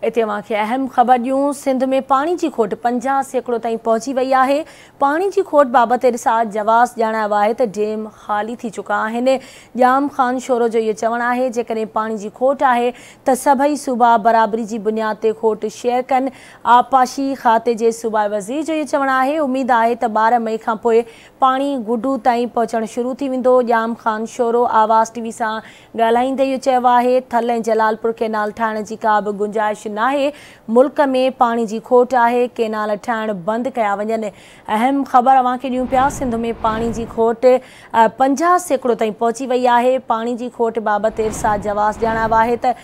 اتي اوهان کي اهم خبر ڏيون، سنڌ ۾ پاڻي جي کوٽ 50% تائين پهچي وئي آهي. پاڻي جي کوٽ بابت ارسا جواز ڄاڻايو آهي ته ڊيم خالي ٿي چڪا آهن. ڄام خان شورو جو اهو چوڻ آهي جيڪڏهن پاڻي جي کوٽ آهي ته سڀئي صوبا برابري جي بنياد تي کوٽ شيئر ڪن. آبپاشي کاتي جي صوبائي وزير جو اهو چوڻ آهي اميد آهي ته 12 مئي کان پوء پاڻي گڊو تائين پهچڻ شروع ٿي ويندو. ڄام خان شورو آواز ٽي وي سان ڳالهائيندي اهو چيو آهي ٿل ۽ جلالپور ڪينال ٺاهڻ جي ڪا به گنجائش ناهي، ملڪ ۾ پاڻي جي کوٽ آهي، ڪينال ٺاهڻ بند ڪيا وڃن. اهم خبر اوهان کي ڏيون پيا، سنڌ ۾ پاڻي جي کوٽ 50% تائين پهچي وئي آهي. پاڻي جي کوٽ بابت ارسا جواز ڄاڻايو آهي ته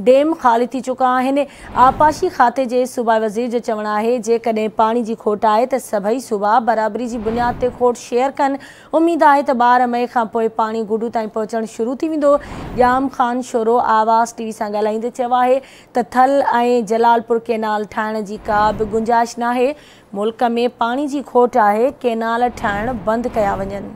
ڊيم خالي ٿي چڪا آهن. آبپاشي کاتي جي صوبائي وزير جو چوڻ آهي جيڪڏهن پاڻي جي کوٽ آهي ته سڀئي صوبا برابري جي بنياد تي کوٽ شيئر ڪن. اميد آهي ته 12 مئي کان پوء پاڻي گڊو تائين پهچڻ شروع ٿي ويندو. ڄام خان شورو آواز ٽي وي سان ڳالهائيندي چيو آهي ته ٿل ۽ جلالپور ڪينال ٺاهڻ جي ڪا به گنجائش ناهي، ملڪ ۾ پاڻي جي کوٽ آهي، ڪينال ٺاهڻ بند ڪيا وڃن.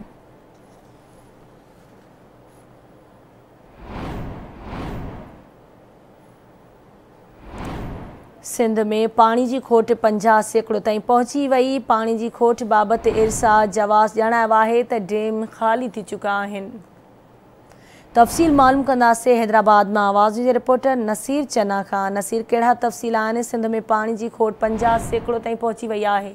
سنڌ ۾ پاڻي جي کوٽ 50% تائين پهچي وئي. پاڻي جي کوٽ بابت ارسا جواز ڄاڻايو آهي ته ڊيم خالي ٿي چڪا آهن. تفصيل معلوم ڪنداسين حيدرآباد مان آواز جي رپورٽر نصير چنا کان. نصير، ڪهڙا تفصيل آهن؟ سنڌ ۾ پاڻي جي کوٽ 50% تائين پهچي وئي آهي.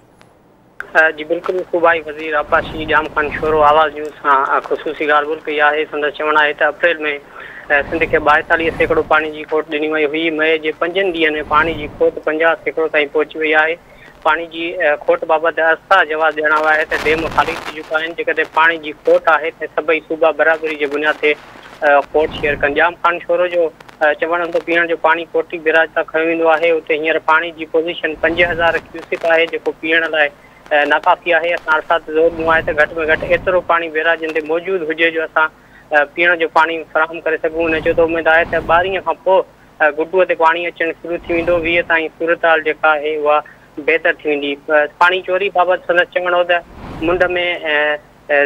جي بلڪل، صوبائي وزير آبپاشي ڄام خان شورو آواز نيوز سان خصوصي ڳالهه ٻولهه ڪئي آهي. سندس چوڻ آهي ته اپريل ۾ سنڌ کي 42% پاڻي جي کوٽ ڏني وئي هئي، مئي جي 5 ڏينهن ۾ پاڻي جي کوٽ 50% تائين پهچي وئي آهي. پاڻي جي کوٽ بابت ارسا جواز ڄاڻايو آهي ته ڊيم خالي ٿي چڪا آهن، جيڪڏهن پاڻي جي کوٽ آهي ته سڀئي صوبا برابري جي بنياد تي کوٽ شيئر ڪن. ڄام خان شورو جو چوڻ هو ته پيئڻ جو پاڻي ڪوٽڙي بيراج تان کنيو ويندو آهي، اتي هينئر پاڻي جي پوزيشن 5000 ڪيوسڪ آهي، جيڪو پيئڻ لاء ناڪافي آهي. اسان ارسا تي زور ڏنو آهي ته گهٽ ۾ گهٽ ايترو پاڻي بيراجن تي موجود هجي جو اسان پيئڻ جو پاڻي فراهم ڪري سگهون. هن چيو ته اميد آهي ته 12 کان پوء گڊوء تي پاڻي اچڻ شروع ٿي ويندو، 20 تائين صورتحال جيڪا آهي اها بهتر ٿي ويندي. پاڻي چوري بابت سندس چوڻ هو ته منڍ ۾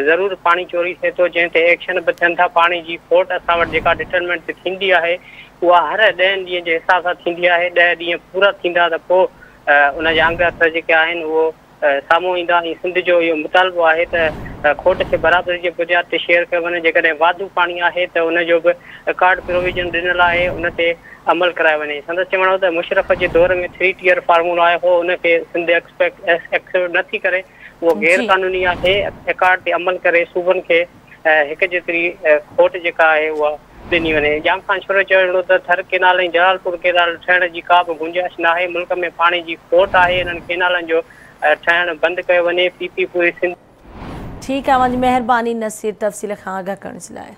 ضرور پاڻي چوري ٿئي ٿو، جنهن تي ايڪشن به ٿين ٿا. پاڻي جي کوٽ اسان وٽ جيڪا ڊٽرمينٽ تي ٿيندي آهي اها هر 10 ڏينهن جي حساب سان ٿيندي آهي. 10 ڏينهن پورا ٿيندا ته پوء ان جا انگ اکر جيڪي آهن اهو سامهون ايندا ۽ سنڌ جو اهو مطالبو آهي ته کوٽ کي برابري جي بنياد تي شيئر ڪيو وڃي. جيڪڏهن واڌو پاڻي آهي ته ان جو به اڪارڊ پروويزن ڏنل آهي ان تي عمل ڪرايو وڃي. سندس چوڻ هو ته مشرف جي دور ۾ ٿري ٽيئر فارمولو آيو هو، ان کي سنڌ ايڪسپيڪٽ نه ٿي ڪري، اهو غير قانوني آهي. اڪارڊ تي عمل ڪري صوبن کي هڪ جيتري کوٽ جيڪا آهي اها ڏني وڃي. ڄام خان شورو چيو هو ته ٿر ڪينال ۽ جلالپور ڪينال ٺهڻ جي ڪا به گنجائش ناهي، ملڪ ۾ پاڻي جي کوٽ آهي، انهن ڪينالن جو ٺهڻ بند ڪيو وڃي. پي پي پوري سنڌ. ٺيڪ آهي، اوهان جي مهرباني نصير تفصيل کان آگاهه ڪرڻ جي لاء.